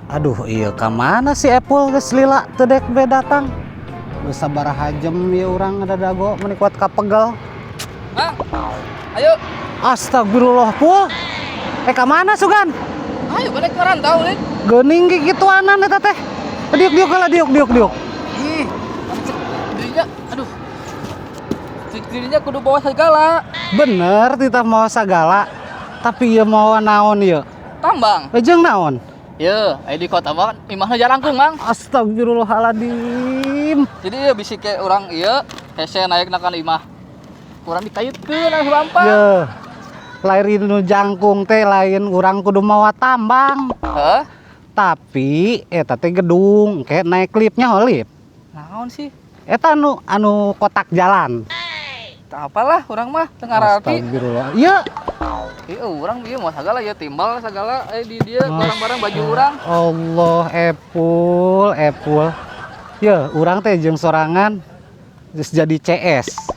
Aduh, iya, ka mana si Epul? Geus lila teu dek be datang. Geus sabaraha jam ya urang ngadago, meuni kuat kapegel. Mang, ayo. Astagfirullah, Pul. Eh, ka mana sugan? Ayo balik ke rantau, Lin. Geuning kikituanan eta teh. Diuk diuk lah, diuk diuk diuk. Ih, dirinya, aduh. Dirinya kudu bawa segala. Bener titah mawa sagala. Tapi ieu mawa naon ieu? Tambang. Jeung naon? Ye, aya di kota mah imahna jarangkung, Mang. Astagfirullahaladzim. Jadi ya bisi kayak orang ieu hese naik nakan imah. Kurang dikayutkeun anu lampang. Ye. Lain nu jangkung teh, lain urang kudu mawa tambang. Hah? Tapi eta teh gedung, kayak naik liftnya, ho lift. Naon sih? Eta anu anu kotak jalan. Tak apalah urang mah teu ngararti. Astagfirullah. Iya. Iya, urang ieu mau segala ya, timbal segala di dia barang-barang baju urang. Allah, Epul, Epul. Ya, urang teh jeung sorangan geus jadi CS.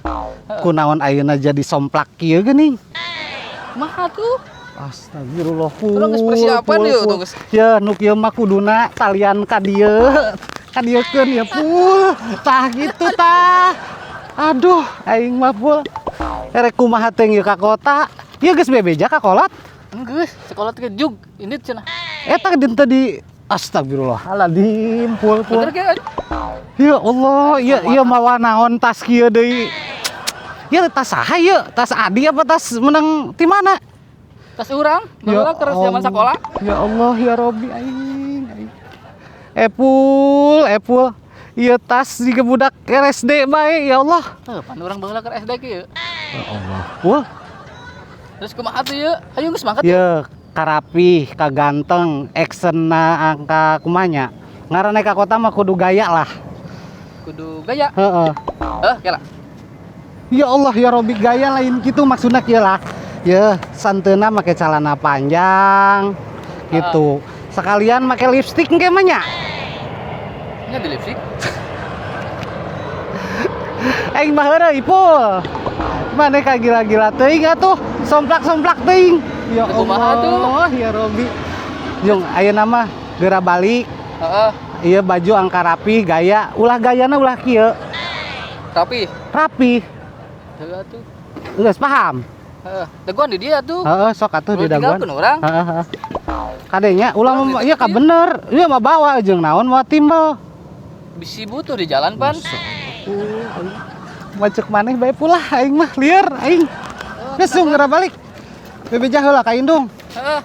Kunaon ayeuna jadi somplak kieu geuning? Kumaha tuh? Astagfirullah. Urang geus persiapan Pul, ieu Pul. Tuh geus. Ya, nu kieu mah kuduna talian ka dieu. Ka dieukeun ya, Pul. Tah gitu tah. Aduh, aing mah, Pul. Erek kumaha teh ieu ka kota? Ieu geus bebeja ka kolot. Geus, sekolah teh jug ini cenah. Eta dinten di Astagfirullahaladzim, Pul, Pul. Bener kayak Ya Allah, iya iya, mawa naon tas kieu deui? Ya, tas saha ieu? Tas Adi apa tas menang ti mana? Tas urang, baheula keur zaman sekolah. Ya Allah, ya Robi, aing. Aing. Epul, Epul. Ieu tas jiga budak RSD bae, ya Allah. Heuh, pan urang baheula keur SD kieu. Ya Allah. Pul. Terus kumaha tuh ieu? Ayo geus mangkat. Ya, karapih, kaganteng, actionna angka kumanya. Ngaranna ka kota mah kudu gaya lah. Kudu gaya. Heeh. Eh, kela. Ya Allah ya Robi, gaya lain gitu maksudnya kieu lah. Ya, santeuna make celana panjang gitu. Sekalian make lipstick engke mah nya. Nya di lipstick. Aing mah heureuy, Pul. Maneh ka gila-gila teuing atuh, somplak-somplak teuing. Ya Kumaha tuh? Allah, ya Robi. Jung, ayeuna mah geura balik. Heeh. Iya, baju angka rapi, gaya, ulah gayana ulah kieu. Tapi Rapi. Heeh atuh. Geus paham? Heeh, dagoan di dia tuh. Heeh, sok atuh Ulah di dagoan. tinggalkeun urang. Heeh, heeh. Kadenya ulah Urang iya ka dititip. Bener. Iya mah bawa jeung naon mau timbel. Bisi butuh di jalan pan. Macek maneh bae pulah, aing mah lieur aing. Geus, jung, geura balik. Bebeja heula ka indung. Heeh.